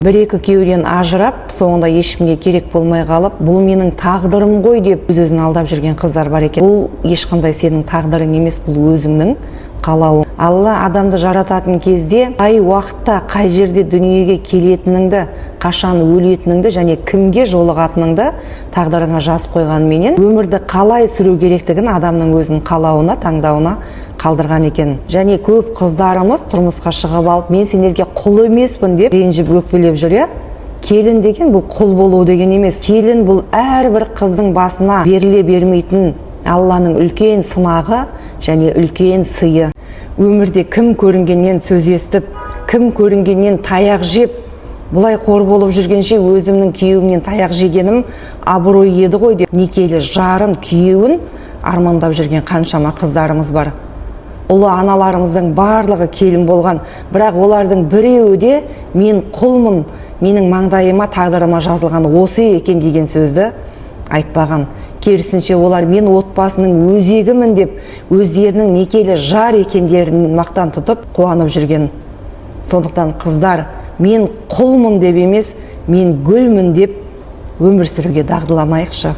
Бір екі күйеуден ажырап, соңында ешкімге керек болмай қалып, «Бұл менің тағдырым ғой» деп өз өзін алдап жүрген қыздар бар екен. Бұл ешқандай сенің тағдырың емес, бұл өзіңнің қалауың. Алла адамды жарататын кезде қай уақытта, қай жерде дүниеге келетініңді, қашан өлетініңді және кімге жолығатыныңды тағдырыңа жазып қойғанменен, өмірді қалай сүру керектігін адамның өзінің қалауына, таңдауына қалдырған екен. Және көп қыздарымыз тұрмысқа шығып алып, «Мен сендерге құл емеспін» деп ренжіп, өкпелеп жүр, иә. Келін деген бұл құл болу деген емес. Келін бұл әрбір қыздың басына беріле бермейтін Алланың үлкен сынағы және үлкен сыйы. Өмірде кім көрінгеннен сөз естіп, кім көрінгеннен таяқ жеп, бұлай қор болып жүргенше, өзімнің күйеуімнен таяқ жегенім абырой еді ғой деп, некелі жарын, күйеуін армандап жүрген қаншама қыздарымыз бар. Ұлы аналарымыздың барлығы келін болған, бірақ олардың біреуі де «Мен құлмын, менің маңдайыма, тағдырыма жазылған осы екен» деген сөзді айтпаған. Керісінше, олар «Мен отбасының өзегімін» деп, өздерінің некелі жар екендерін мақтан тұтып, қуанып жүрген. Сондықтан, қыздар, «Мен құлмын» деп емес, «Мен гүлмін» деп өмір сүруге дағдыланайықшы.